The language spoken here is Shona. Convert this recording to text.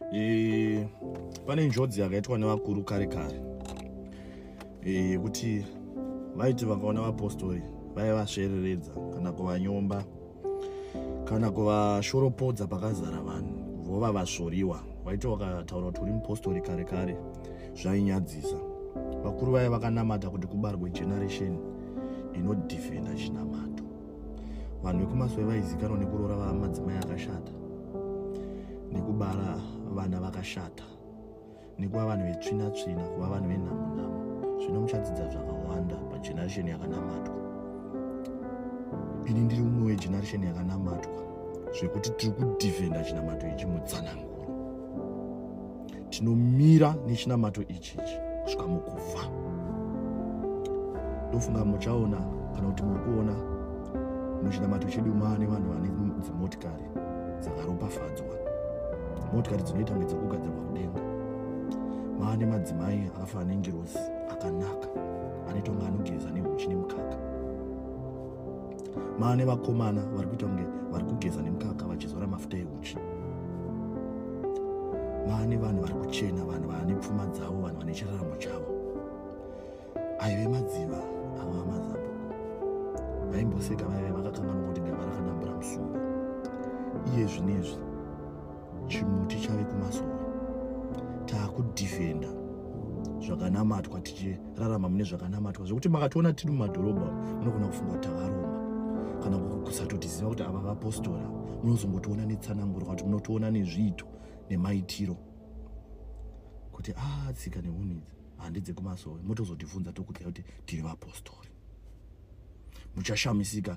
E, pane njodzi yakaitwa nevakuru kare kare e, yekuti vaiti vakaona vapostori vaivasvereredza kana kuvanyomba kana kuvashoropodza pakazara vanhu vova vasvoriwa. Vaiti vakataura kuti uri mupostori kare kare zvainyadzisa. Vakuru vaya vakanamata kuti kubarwe generation inodhifenda chinamato. Vanhu vekumasowe vaizikanwa nekuroora vamadzimai akashata, nekubara vana vakashata, nekuva vanhu vetsvina tsvina, kuva vanhu venhamo nhamo. Zvino muchadzidza zvakawanda pageneration yakanamatwa. Ini ndiri umwe wegeneration yakanamatwa zvekuti tiri kudhifenda chinamato ichi mutsananguro. Tinomira nechinamato ichichi kusvika mukufa. Ndofunga muchaona kana kuti muri kuona muchinamato chedu maane vanhu vane dzimotikari dzakaropafadzwa, motikari dzinoita kunge dziri kugadzirwa kudenga. Maane madzimai akafanana nengirozi akanaka anoita kunge anogeza nehuchi nemukaka. Maane vakomana vari kuita kunge vari kugeza nemukaka vachizora mafuta ehuchi. Maane vanhu vari kuchena, vanhu vane pfuma dzavo, vanhu vane chiraramo chavo. Aive madziva ava mazambuko vaimboseka vaive vakakanganwa kuti gava rakadambura musungo. Iye zvinezvi chimuti chave kumasowe, taakudhifenda zvakanamatwa, tichirarama mune zvakanamatwa, zvekuti makationa tiri mumadhorobha munogona kufunga kuti takaromba kana kusatotiziva kuti ava vapostora. Munozongotiona netsananguro kana kuti munotiona nezviito nemaitiro kuti a tsika neunhu idzi handidzekumasowe, motozotivhunza tokudzai kuti tiri vapostori. Muchashamisika.